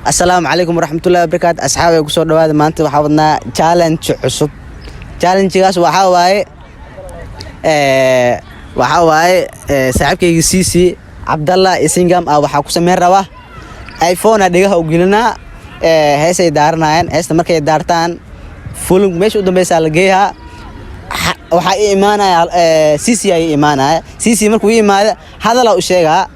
Asalaamu calaykum waraxmatullahi wabarakaatu. Asxaabay, kusoo dhawaada. Maanta waxaa wadnaa challenge cusub. Challengegaas waxaa waaye saaxiibkayga Cc Cabdallah iyo Singam ah. Waxaa ku sameyn rabaa iPhone a dhegaha u gelinaa, heesay daaranayaan. Heesta markay daartaan, full meesha u dambeysaa la geeyaa. Waxaa ii imaanaya Cc aa ii imaanaya. Cc markuu ii imaada, hadalaa u sheegaa,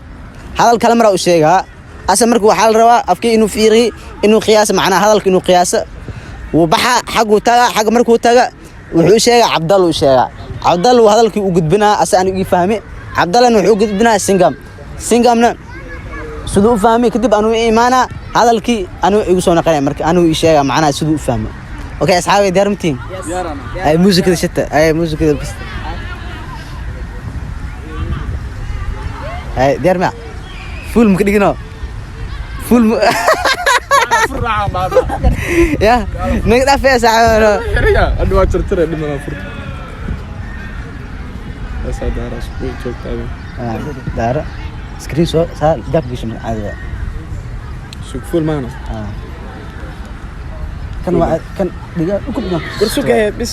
hadal kale maraa u sheegaa. Ase marka waxaa la rabaa afkii inuu fiiriy, inuu qiyaaso, macnaha hadalka inuu qiyaaso. Wuu baxaa, xagguu tagaa. Xagga markuu taga, wuxuu u sheegaa Cabdalla, u sheegaa Cabdalla. Wuu hadalkii u gudbinaa, ase anigu ii fahmi. Cabdallana wuxuu u gudbinaa Singam. Singamna siduu u fahmay kadib anuu ii imaanaa, hadalkii anuu igu soo naqanaya. Marka anuu ii sheegaa macnaha siduu u fahmay. Okay, asxaabay, diyaar matiin? Ay, muusikada shita. Ay, muusikada bas. Ay, diyaar ma full maka dhigino? Full ya naga dhaafaya, saaxiibano. Hadda waa jarjare dhimanaa fur. Heesaa daaraas way joogtaa. Daaro screen soo saa jaab gasho caadiga. Sug, full maana. Kan waa kan dhiga ukub. War sugaya bis.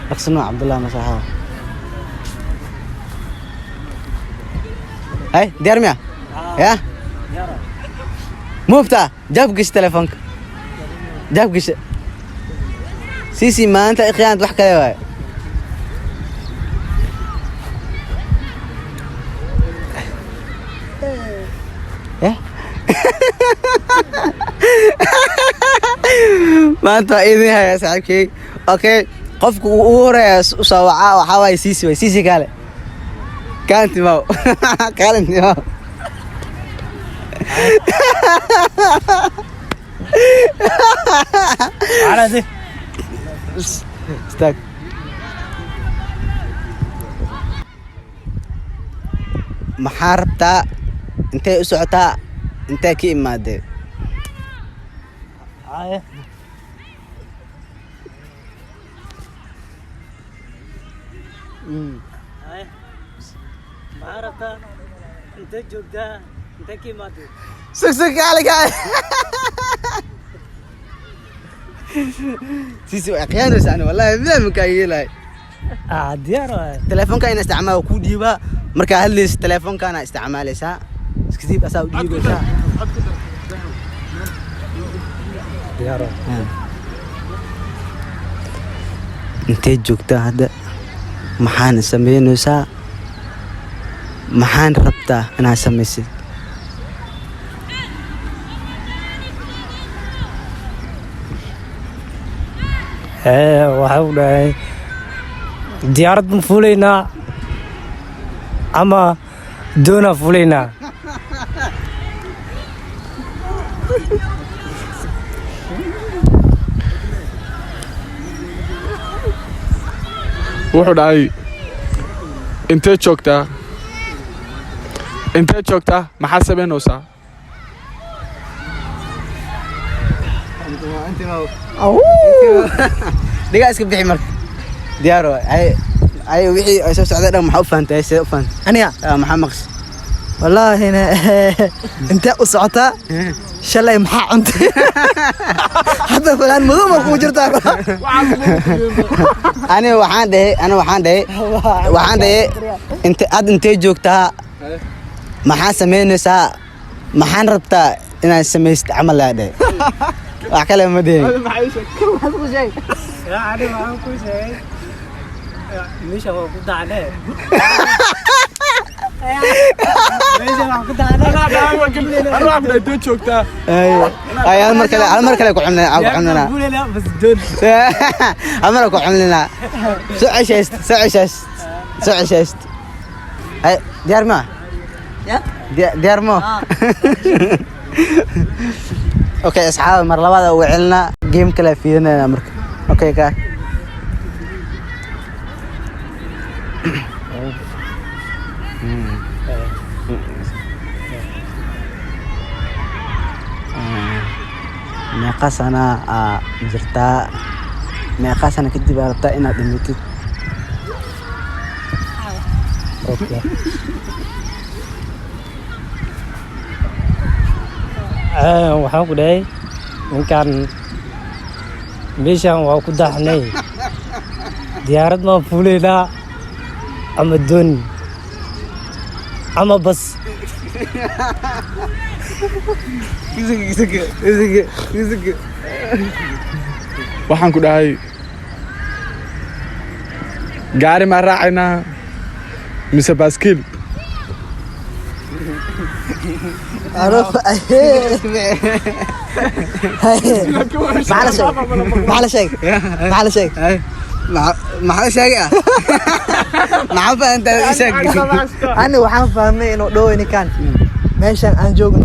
Dhaqsano, Cabdullah masaxaha. Hay, diyaar miya? Ya muufta jaab gasho, telefoonka jaab gasho. Sisi maanta ikhyaant wax kale waay. Ya maanta waa idin haya, saaxiibkey. Okay, qofka ugu horeeya usoo wacaa waxaa waaye Sisi. Waay Sisi, kaale kaantimaw, kaalintimaw. Caladi. Istaag. Maxaa rabtaa? Intee u socotaa? Intee ka imaadee? Haye. Haye. Maxaa rabtaa? Intee joogtaa? Intee ka imaatay? Sug, sug, kaale, kaale. Sisi waa khiyaanaysa. Ani wallahi bilahi makaa yeelahay. Ah, diyaar waaye. Telefoonka ina isticmaal ku dhiibaa. Markaa hadlaysa, telefoonkaana isticmaalaysaa, iskasiib asaa u dhiibaysaa. Diyaar waaye. Intee joogtaa hadda? Maxaana sameynaysaa? Maxaan rabtaa inaad samaysid? Waxa uu dhahay diyaarad ma fuulaynaa ama doonaa fuulaynaa? Wuxuu dhahay, intee joogtaa? Intee joogtaa? Maxaa samaynaysaa? Dhigaa iska bixi. Marka diyaar waay. Ay ay, wixii ay soo socday dhan maxaa u fahantay? See u fahantay? Aniga? Ah, maxaa maqs? Wallaahi, intee u socotaa? Shalay maxaa cuntay? Hadda fulaan madow ma kugu jirtaa? Ani waxaan dhahay inte ad intee joogtaa? Maxaa samaynaysaa? Maxaan rabtaa inaad samaysid camal laa dhahay. Wax kale ma dhihin. Ani waxaan ku sheegay meesha waa ku dacne, meesha waan ku dacne. Anaa dhahay intee joogtaa. Ay, hal mar kale ku cunana. Bas doon. Hal mar ku cunina. Soo ceshayst, soo ceshayst, soo ceshayst. Ay, diyaar ma? Ya? Diyaar ma? Okay, asxaab, mar labaad ugu celinaa, game kale fiirinayna marka. Okay, ka meeqa sana aa jirtaa? Meeqa sana kadib aa rabtaa inaad dhimatid? Okay. Waxaan ku dhahay ninkan meeshan waa ku daxnay, diyaarad maan fuulaynaa ama dooni ama bas? Waxaan ku dhahay, gaari maa raacaynaa mise baaskiil? Maxaa la sheegay? Maxaa la sheegay? Maxaa la sheegay? Maxaa la sheegay ah? Maxaa fahantaa? Ii sheeg. Ani waxaan fahmay inuu dhow ninkan meeshan aan joogno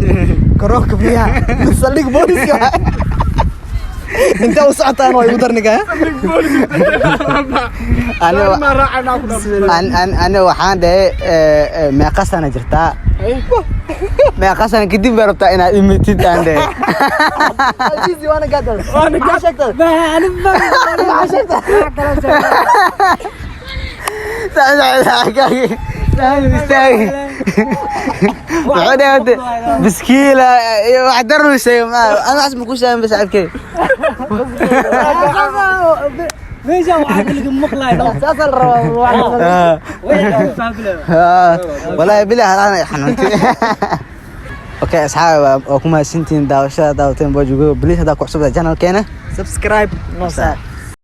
garoonka biyaha, saldhig booliska, intee u socotaan waa igu dar ninkan. Gaari maa raacaynaa ku dhahay. Ani waxaan dhahay, meeqa sana jirtaa, meeqa sana kadib baa rabtaa inaad imitid, aan dhahay. Azizi, waana gaadal. Maxaa sheegtay? Maxaa sheegtay? Muxuu dhahay horta? Biskiila iyo wax darnu sheegay ma ana waxas ma ku sheegin ba saaxiibkey. Meeshan waxaa kaliga maqlayo. Saasaa la rabaa. Walaahi bilahi halaan ay xanuuntay. Okay asxaabi, waa ku mahadsantihiin daawashada daawateen Bojugo. Please, haddaa ku cusubtahay channelkeena, subscribe noo saar.